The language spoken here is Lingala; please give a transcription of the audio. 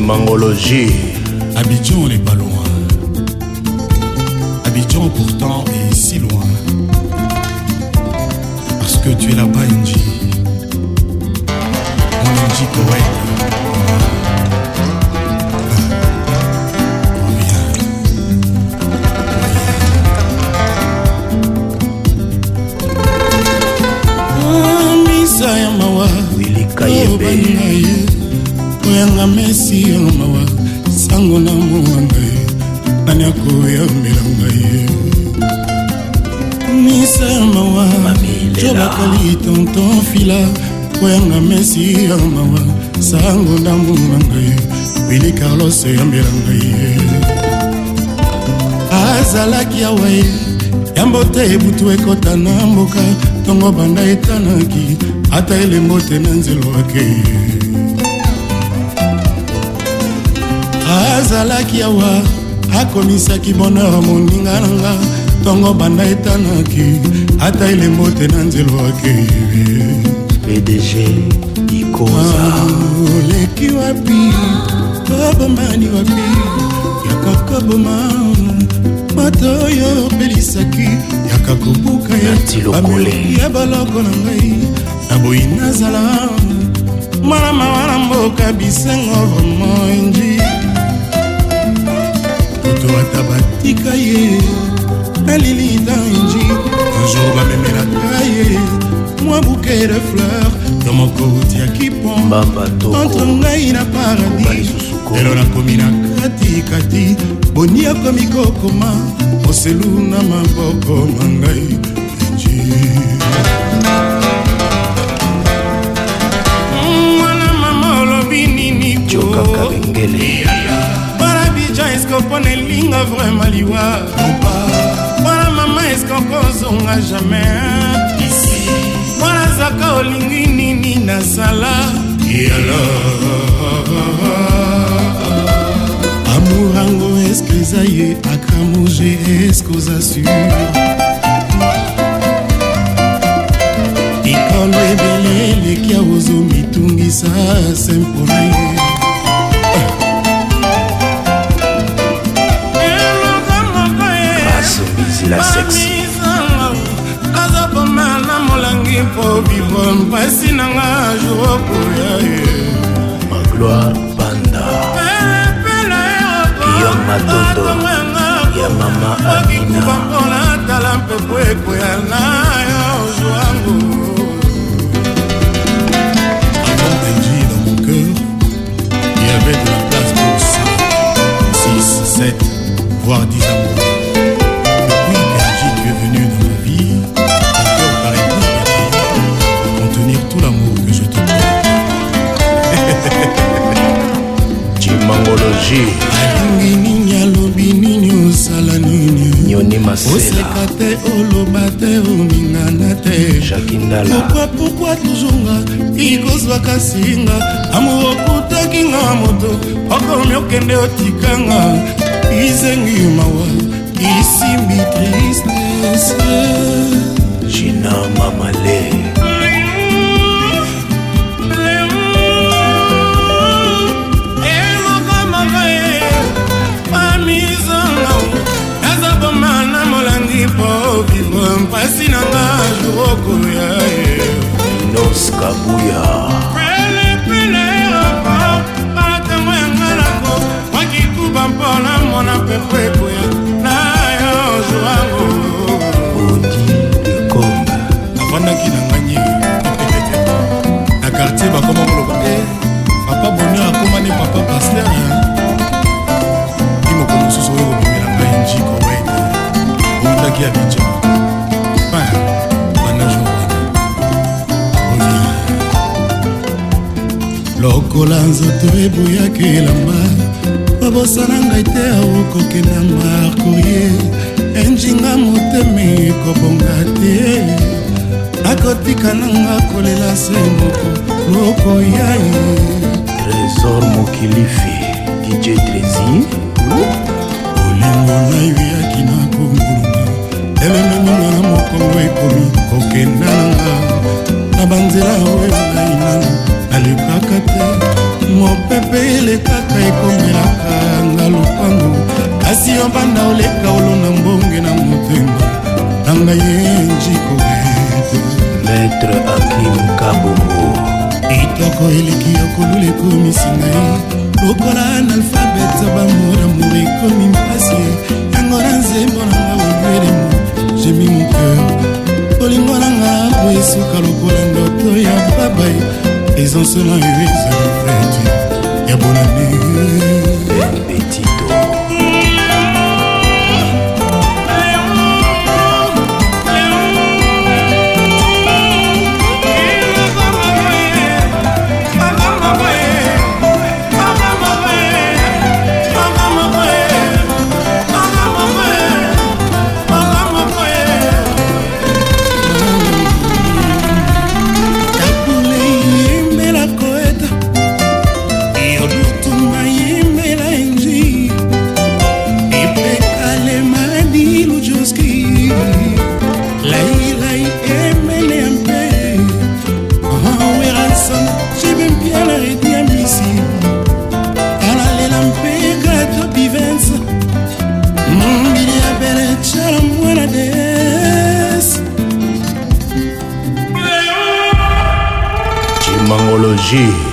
Chimangologie. Abidjan n'est pas loin. Abidjan pourtant est si loin. Parce que tu es là-bas, Nji. Mon Nji Koweït. Reviens. Reviens. Misa ya mawa. Willy Kayembe. Oyanga mesi ya mawa. Sango na mwana ye. Nani akoyambela ngai ye. Misa ya mawa. Mami Lela. Jobakali tonton fila. Oyanga mesi ya mawa. Sango na mwana ngai. Willy Carlos eyambela ngai ye. Azalaki awa ye yambo te ebutu ekota na mboka ntongo banda etanaki ata elembo te na nzela akei. Azalaki awa akomisaki bonheur moninga na nga ntongo banda etanaki ata elembo te na nzela akei. PDG Ikoza. Oleki wapi kobomani wapi yaka koboma moto oyo opelisaki yaka kobuka ye Nati Lokole. ya boloko na ngai naboyi nazala mwana mawa na mboka bisengo vraiment nji moto ata batika ye nalilita nji un jour bamemelaka ye mwa bouquet de fleurs yo moko otiaki pont Mbamba Toko. entre ngai na Koba paradis lisusu ko. lelo nakomi na katikati boni akomi kokoma moselu na maboko ma ngai nji mwana mama olobi nini ko? Joka Kabengele. Mwana Abidjan eske opona elinga vraiment liwa mwana mama eske okozonga jamais mwana zaka olingi nini nasala yalo amour yango eske eza ye akramoge eske oza sur mikolo ebele eleki awa ozomitungisa se mpona ye. Grâce Mbizi la sexy. Azoboma na molangi mpo vivre mpasi na nga jour okoya ye. Magloire Banda. Guillaume Matondo. Ya mama Amina. Mpona tala mpepo ekoya na yo joango. Avant Benji, dans mon cœur, il y avait de la place pour 5, 6, 7, voire 10 amours. Depuis qu'Angie, tu es venu dans ma vie, mon cœur paraît plus petit pour contenir tout l'amour que je te porte. Chimangologie. Alingi nini alobi nini osala nini Nyoni Masela. oseka te oloba te oningana te. Jacques Ndala. Pourquoi, pourquoi toujours nga ikozwaka singa amour okutaki nga moto okomi okende otikanga izengi mawa isimbi tristesse. Gina Mamale. Nazaboma na molangi mpo vivre mpasi na nga jour okoya ye. Nos Kabuya. Pelepele balatango yanga nako wakikuba mpona mona pepo ekoya na yo joango. Odi de Combe. Navandaki na ngai nye na quartier bakoma koloba e papa Bonheur akoma ne papa pasteur ti moko mosusu oyo kobimela ngai njiko wete outaki Abidjan banda jour wana reviens lokola nzoto eboyaki elamba babosana ngai te awokokenda marcourier enjinga motema ekobonga te nakotika nanga kolela se moko lokoya ye. Trésor Mokilifi. DJ Trésir. Bolingo na yo eyaki na konguluma elememinga na mokongo ekomi kokenda nanga na banzela oyo ngai nanu nalekaka te mopepe. elekaka ekomelaka nga lopango kasi yo banda oleka olona mbonge na motema na ngai ye njiko ete. Maître Akim Kabongo. Kitoko eleki yo kolula ekomisi ngai lokola analfabete bamoramour ekomi mpasi yango na nzembo na nga oluelemo jemi mon cœur bolingo na nga boye esuka lokola ndoto ya babai présence na yo ezali fete ya bonane. Betito. Tabule yembela koeta yolutuma yembela enji ipekalemadilu joski lailai emele mpe weranson jibe mpiana redi ya misi alalela mpe gato bivens mbili ya bele tshala mwana des. Chimangologie.